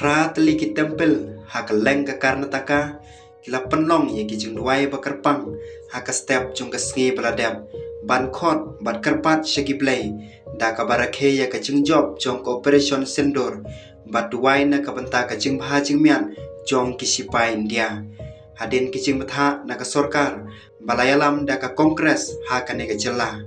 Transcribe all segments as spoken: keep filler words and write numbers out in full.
Phra tylli ki templ ha kylleng ka Karnataka ki la pynlong ïa ki jingduwai ba kyrpang ha ka step jong ka sngi ba la dep, ban khot bad kyrpad sha ki blei da kaba rakhe ïa ka jingjop jong ka Operation Sindoor, bad duwai na ka bynta ka jingbha jingmiat jong ki sipai India. Hadien ki jingbthah na ka sorkar ba la ïalam da ka Congress ha kane ka jylla,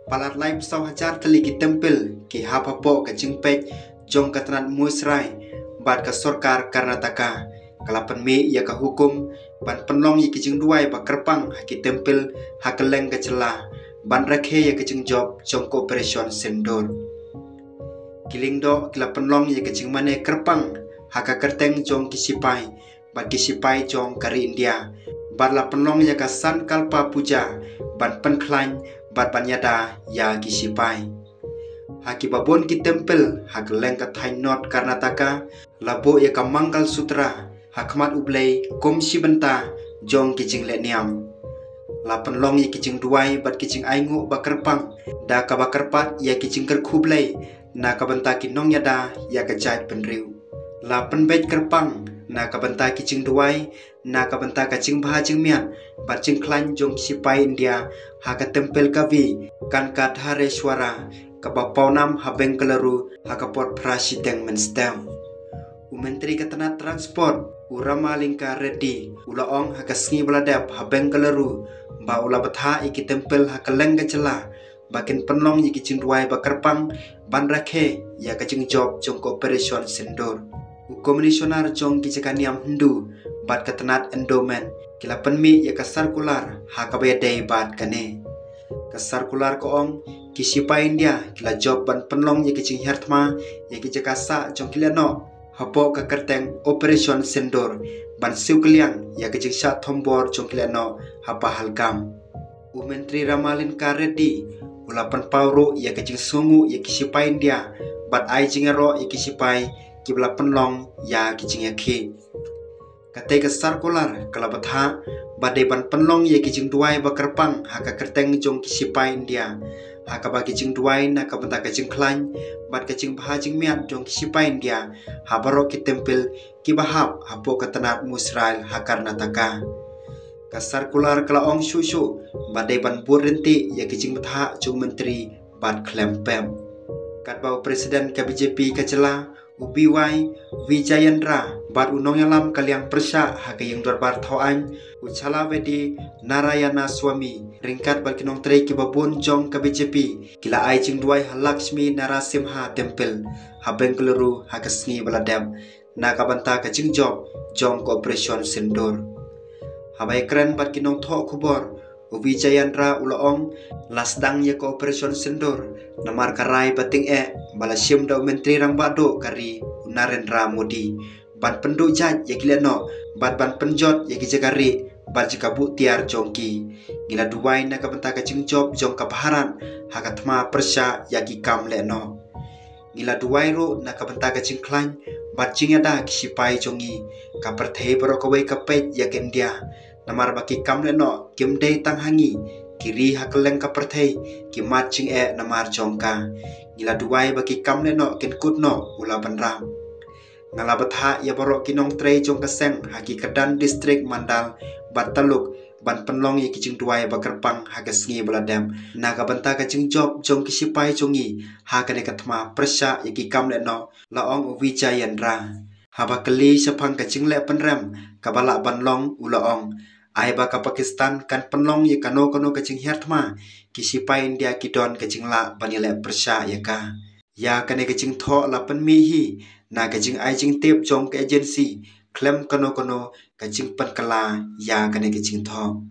palat laiphew saw hajar tylli ki templ ki hap hapoh ka jingpeit jong ka tnat Muirsrai bad ka sorkar Karnataka ka la pynmih ïa ka hukum ban pynlong ïa ki jingduwai ba kyrpang ha ki templ ha kylleng ka jylla, ban rakhe ïa ka jingjop jong ka Operation Sindoor. Ki lyngdoh ki la pynlong ïa ka jingmane kyrpang ha ka kyrteng jong ki sipai bad ki sipai jong ka ri India, bad la pynlong ïa ka Sankalpa Puja ban pynkhlaiñ bad ban ïada ïa ki sipai. Ha kiba bun ki templ ha kylleng ka thaiñ North Karnataka la buh ïa ka Mangal Sutra ha khmat U Blei kum shi bynta jong ki jinglehniam. La pynlong ïa ki jingduwai bad ki jingainguh ba kyrpang da kaba kyrpad ïa ki jingkyrkhu Blei na ka bynta ki nongïada ïa ka jaitbynriew. La pynbeit kyrpang na ka bynta ki jingduwai na ka bynta ka jingbha jingmiat bad jingkhlaiñ jong ki sipai India ha ka templ Kavi Kanakadhareshwara kaba pawnam ha Bengaluru ha ka por phra shiteng mynstep. U Myntri ka tnat Transport, u Ramalinka Reddy, u la ong ha ka sngi ba la dep ha Bengaluru ba u la bthah ïa ki templ ha kylleng ka jylla ba kin pynlong ïa ki jingduwai ba kyrpang ban rakhe ïa ka jingjop jong ka Operation Sindoor. U Commissioner jong ki jaka niam Hindu bad ka tnat Endowment ki la pynmih ïa ka circular ha kaba ïadei bad kane. Ka circular ka ong, ki sipai India ki la jop ban pynlong ïa ki jinghiar thma ïa ki jaka sah jong ki lehnoh hapoh ka kyrteng Operation Sindoor ban siew kylliang ïa ka jingshah thombor jong ki lehnoh ha Pahalgam. U Myntri Ramalinka Reddy u la pynpaw ruh ïa ka jingsngewnguh ïa ki sipai India bad ai jingïaroh ïa ki sipai kiba la pynlong ïa ki jingïakhih. Katei ka circular ka la bthah ba dei ban pynlong ïa ki jingduwai ba kyrpang ha ka kyrteng jong ki sipai India, ha kaba ki jingduwai na ka bynta ka jingkhlaiñ bad ka jingbha jingmiat jong ki sipai India ha baroh ki templ kiba hap hapoh ka tnat Muirsrai ha Karnataka. Ka circular ka la ong shuh shuh ba dei ban bud ryntih ïa ki jingbthah jong u Myntri bad khlem pep. Katba u President ka B J P ka jylla, u B Y Vijayendra, bad u nongïalam ka liang pyrshah ha ka ïing dorbar thaw aiñ, u Chalavedi Narayanaswamy, ryngkat bad ki nongtrei kiba bun jong ka B J P, ki la ai jingduwai ha Lakshmi Narasimha Temple ha Bengaluru ha ka sngi ba la dep na ka bynta ka jingjop jong ka Operation Sindoor. Haba ïakren bad ki nongthoh khubor, u Vijayendra u la ong, la sdang ïa ka Operation Sindoor namar ka rai ba tyngeh ba la shim da u Myntri Rangbah Duh ka ri, u Narendra Modi, ban pynduh jait ïa ki lehnoh bad ban pynjot ïa ki jaka rieh bad jaka buh tiar jong ki. Ngi la duwai na ka bynta ka jingjop jong ka Bharat ha ka thma pyrshah ïa ki kam lehnoh. Ngi la duwai ruh na ka bynta ka jingkhlaiñ bad jingïada ki sipai jong ngi. Ka pyrthei baroh kawei ka peit ïa ka India, namar ba ki kam lehnoh kim dei tang ha ngi, ki ri ha kylleng ka pyrthei ki mad jingeh namar jong ka. Ngi la duwai ba ki kam lehnoh kin kut noh, u la bynrap. Nga la bthah ïa baroh ki nongtrei jong ka seng ha ki kyrdan district, mandal bad taluk ban pynlong ïa ki jingduwai ba kyrpang ha ka sngi ba la dep na ka bynta ka jingjop jong ki sipai jong ngi ha kane ka thma pyrshah ïa ki kam lehnoh, la ong u Vijayendra. Haba kylli shaphang ka jingleh pynrem kaba lah ban long, u la ong, ai ba ka Pakistan kan pynlong ïa kano kano ka jinghiar thma, ki sipai India ki don ka jinglah ban ïaleh pyrshah ïa ka. Ïa kane ka jingthoh la pynmih hi na ka jingai jingtip jong ka agency, khlem kano kano ka jingpynkylla ïa kane ka jingthoh.